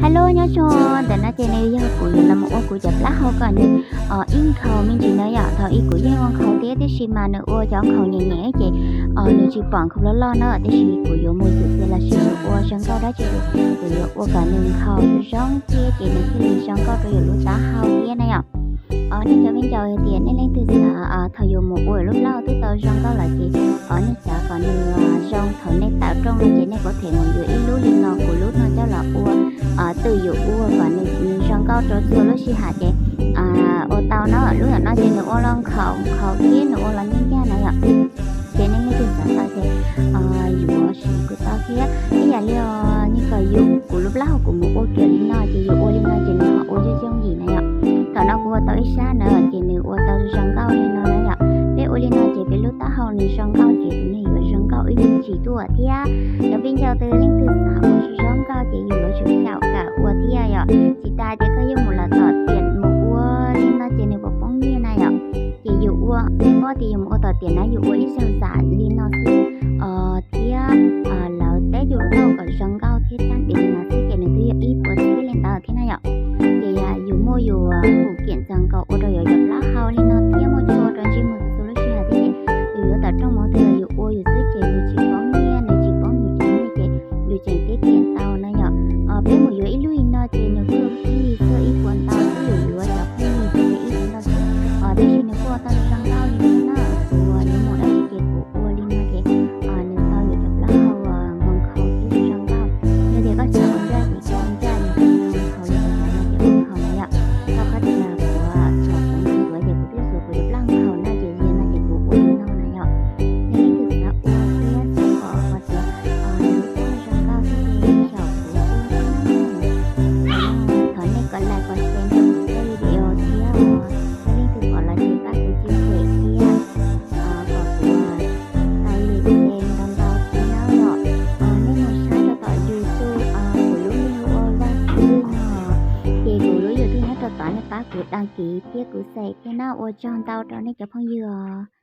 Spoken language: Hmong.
Hello, nyob zoo, ntawm no ces nws yog kuv yuav los mus ua kuv cov plaub hau kom nws ib nkhaus me ntsis na yom. Thaum ub kuv yeej ua nkhaus thiab, tiam sis mas nws ua cov nkhaus nyem nyem ces nws tsis pom nkhaus loj loj na, tiam sis kuv yuav mus ywm tias los sis yuav ua zoo nkauj dab tsi, kuv yuav ua kom nws nkhaus zoo thiab ces nws thiaj li zoo nkauj rau yus lub taub hau thiab na yom. Nej cov viv ncaus, yog tias nej leej twg xav thaum yuav mus ua lub plaub hau twb tau zoo nkauj lawm ces nej xav kom nws zoo thaum nej tawm rooj no ces nej kuj them mus yuav ib lub li no, kuv lub no coj los ua twb yuav ua kom nws zoo nkauj rau txhua lub sij hawm ces ua tau na. Lub ntawm no ces nws ua los nkhaus nkhaus thiab nws ua los ncaj ncaj na yom. Ces nej leej twg xav tau ces yuav siv kuj tau thiab. Ib yam li os, nej kom yus kuv lub plaub hau kuv mus ua kiag li no ces yus ua li no ces nws ho ua yooj yooj yim na yom. Thaum no kuv ua tau ib sab na ces nws ua tau zoo nkauj li no na yom. Peb ua li no ces peb lub taub hau nws zoo nkauj ces tus neeg yuav zoo nkauj ib me ntsis tuaj thiab. Cov viv ncaus, tus leej twg xav ua zoo nkauj ces yus yuav tsum xyaum kawm ua thiab yom. Tsis tas ces koj yuav mus lawv tom tiam mus ua li no ces nws puas poob nyiaj na yom. Ces yus ua, nej paub tias yus mus ua tom tiam na yus ua ib zaug xam li no xwb thiab lawv teb yus lub taub hau kom zoo nkauj thiab tsab npias li no xwb ces nws twb yog ib puas txhiab li ntawd thiab na yom. Ces yus muaj yus hum kiam txaus nkaus ua rau yus cov plaub hau li no thiab muaj tshuaj rau ntsej muag txhua lub sij hawm thiab ces yus yuav tawm rooj mus twg los yus ua yus xwb ces yus tsis poob nyiaj, nws tsis poob yus cov nyiaj ces yus tseem tiab tiam tau na yom. Peb mus yuav ib lub li no ces nws kuj pheej yig xwb ib puas ntau xwb, yus yuav cov pheej yig ces ib puas ntau xwb. Tab sis nws kuj ua tau zoo nkauj li no na, kuv yuav mus dab tsi ces kuv ua li no ces nws tau yus cov plaub hau nkhaus nkhaus thiab zoo nkauj. Yog tias koj xav ua ncaj ces koj ua ncaj, yog tias koj ua nkhaus li kuv hais no ces ua nkhaus na yom. Rau qhov tias kuv tsom kuv nws yuav ces kuv twb xuas kuv cov plaub hau nkhaus na ces yog no ces kuv ua li no na yom. Yog leej twg xav ua thiab xav pom hais tias nws kuj zoo nkauj thiab ces xyaum kuv ua thiab na. Thov nej kom like kom share rau kuv tej video thiab os. Yog leej twg pom los ces pab kuv chia sẻ thiab kom kuv tau li share ntau ntau thiab na yom. Nej mus saib rau tom YouTube kuv lub npe hu ua Vaj Xwb no, ces kuv lub YouTube nyob rau tod, nej pab kuv đăng ký thiab kuv share thiab na. Ua tsaug ntau rau nej cov phooj ywg os.